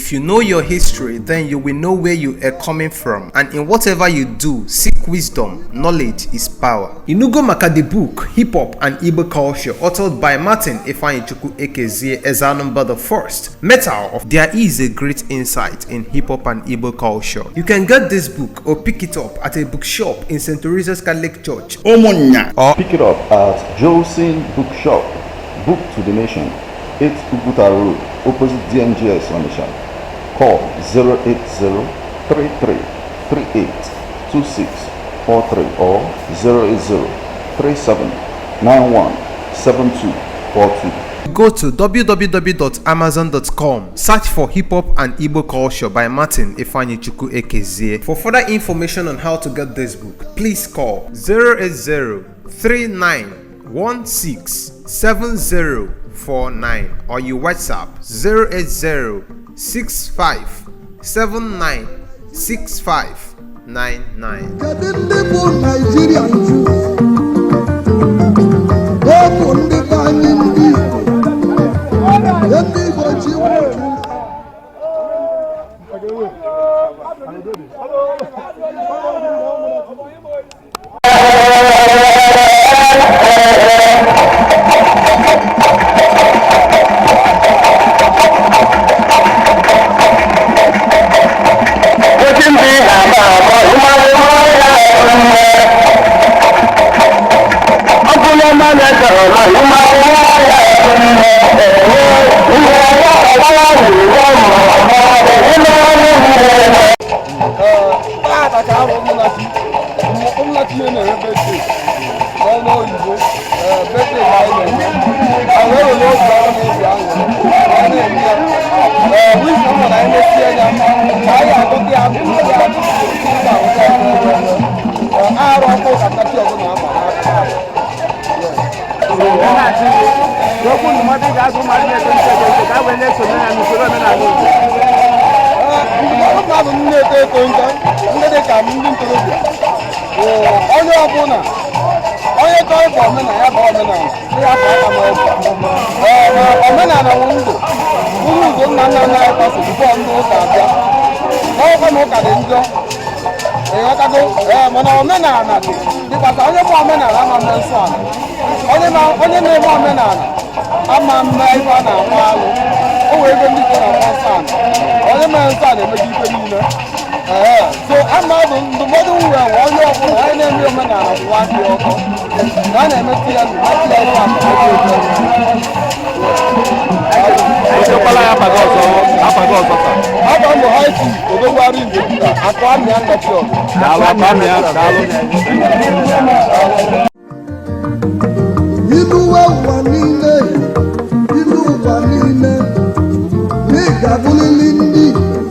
If you know your history, then you will know where you are coming from, and in whatever you do, seek wisdom. Knowledge is power. Inugo maka the book Hip Hop and Igbo Culture, authored by Martin Ifeanyichukwu Ekezie Ezanumba the First. Metal of There is a great insight in hip hop and Igbo culture. You can get this book or pick it up at a bookshop in St. Teresa's Catholic Church, Umunnachi, or pick it up at Joseph's Bookshop, Book to the Nation, 8 Uguta Road, opposite DMGS Onitsha. Call 080-3338-2643 or 080-3791-7242. Go to www.amazon.com, search for Hip Hop and Igbo Culture by Martin Ifeanyichukwu Ekezie. For further information on how to get this book, please call 080-3916-7049 or you WhatsApp 080-6579-6599.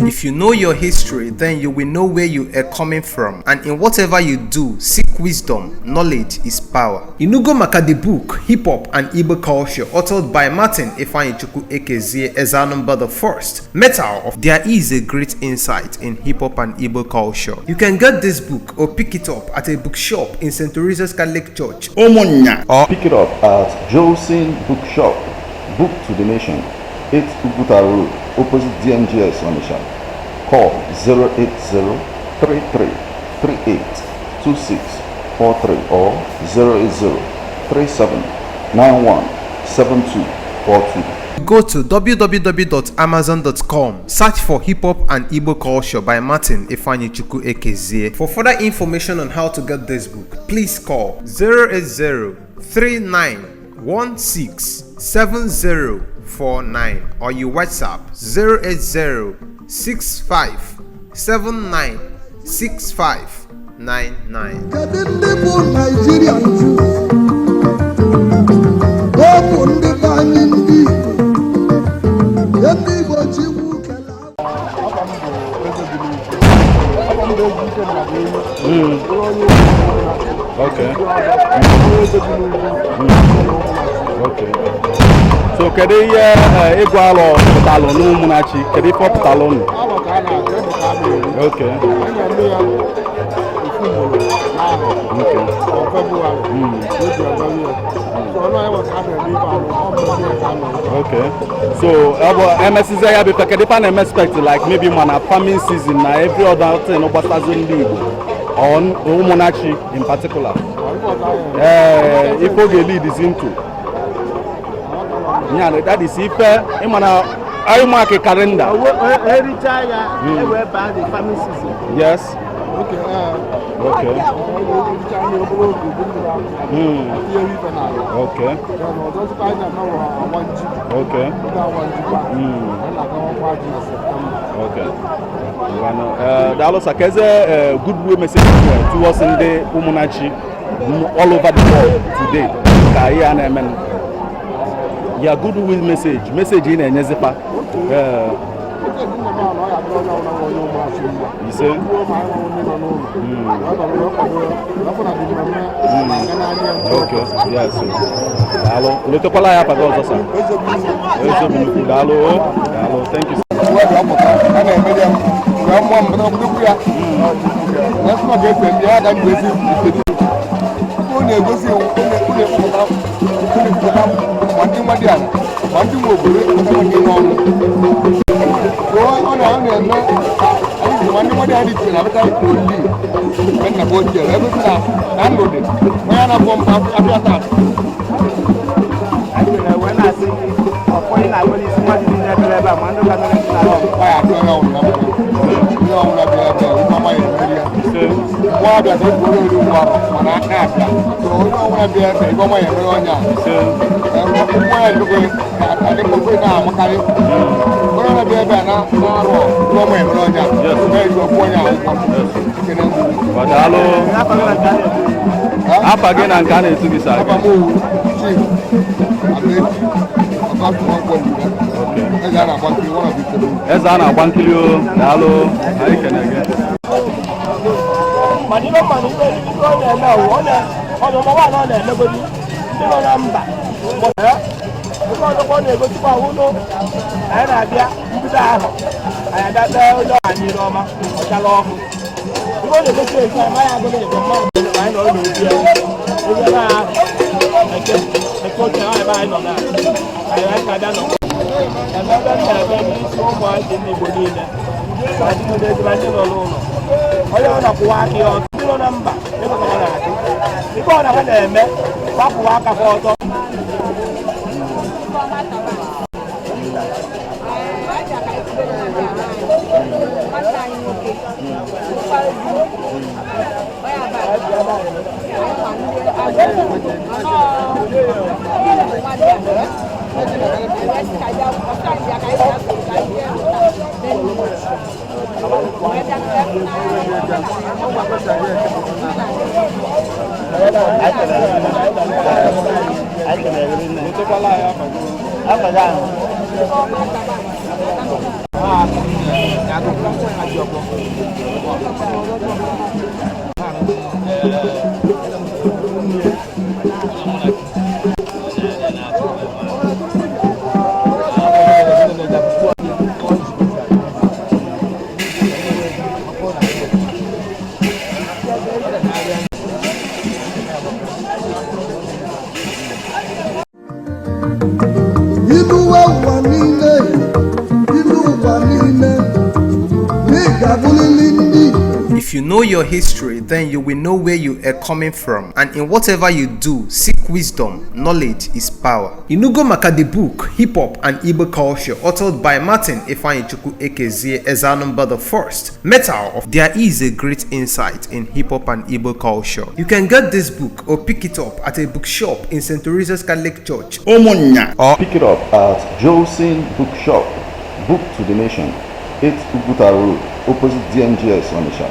If you know your history, then you will know where you are coming from, and in whatever you do, seek wisdom. Knowledge is power. Inugo maka the book Hip Hop and Igbo Culture, authored by Martin Ifeanyichukwu Ekezie Ezanumba the First. Metal of There is a great insight in hip hop and Igbo culture. You can get this book or pick it up at a bookshop in St. Teresa's Catholic Church, Umunnachi, or pick it up at Joseph's Bookshop, Book to the Nation, 8 Uguta Road, opposite DMGS Onitsha. Call 080-3338-2643 or 080-3791-7242. Go to www.amazon.com, search for Hip Hop and Igbo Culture by Martin Ifeanyichukwu Ekezie. For further information on how to get this book, please call 080-3916-7049 or you WhatsApp 080-6579-6599. Okay. Okay. So kedu ihe Iguaro pụtalụ n'Umunnachi? Kedu ife ọ pụtalụ nụ? Okay. Okay. Or February. So no, I was having a big Okay. So, MS is there because the pan expect like maybe man a farming season na every other thing no pasta zone on Umunnachi in particular. If the lead is into. Yeah, that is if I mark a calendar. Every time I wear bad the farming season. Yes. Okay. Okay. Okay. Okay. Okay. That was a good way message towards the Umunnachi all over the world today. Yeah, good will message in a Nezepa. You say? Okay, yes. Hello, little Palaya Pagosa. Hello, thank you. Apa again and can it to this again? Ezana Bankilio, Nalo, I can again. If you know your history, then you will know where you are coming from, and in whatever you do, seek wisdom. Knowledge is power. Inugo Maka the book, Hip Hop and Igbo Culture, authored by Martin Ifeanyichukwu Ekezie Ezanumba the First. Metal, there is a great insight in hip hop and Igbo culture. You can get this book or pick it up at a bookshop in St. Teresa's Catholic Church, Umunnachi, Or pick it up at Josin Bookshop, Book to the Nation, 8 Uguta Road, opposite DMGS on the shop.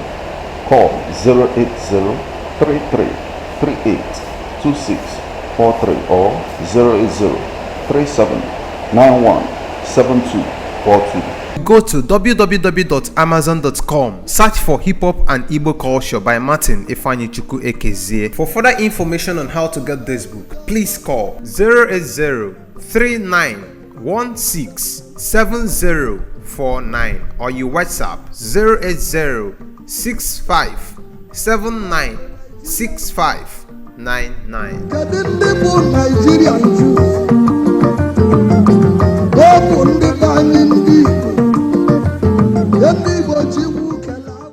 Call 080-3338-2643 or 080-3791-7242. Go to www.amazon.com, search for Hip Hop and Igbo Culture by Martin Ifeanyichukwu Ekezie. For further information on how to get this book, please call 080-3916-7049 or you WhatsApp 080-6579 6599. Kedu ndị bụ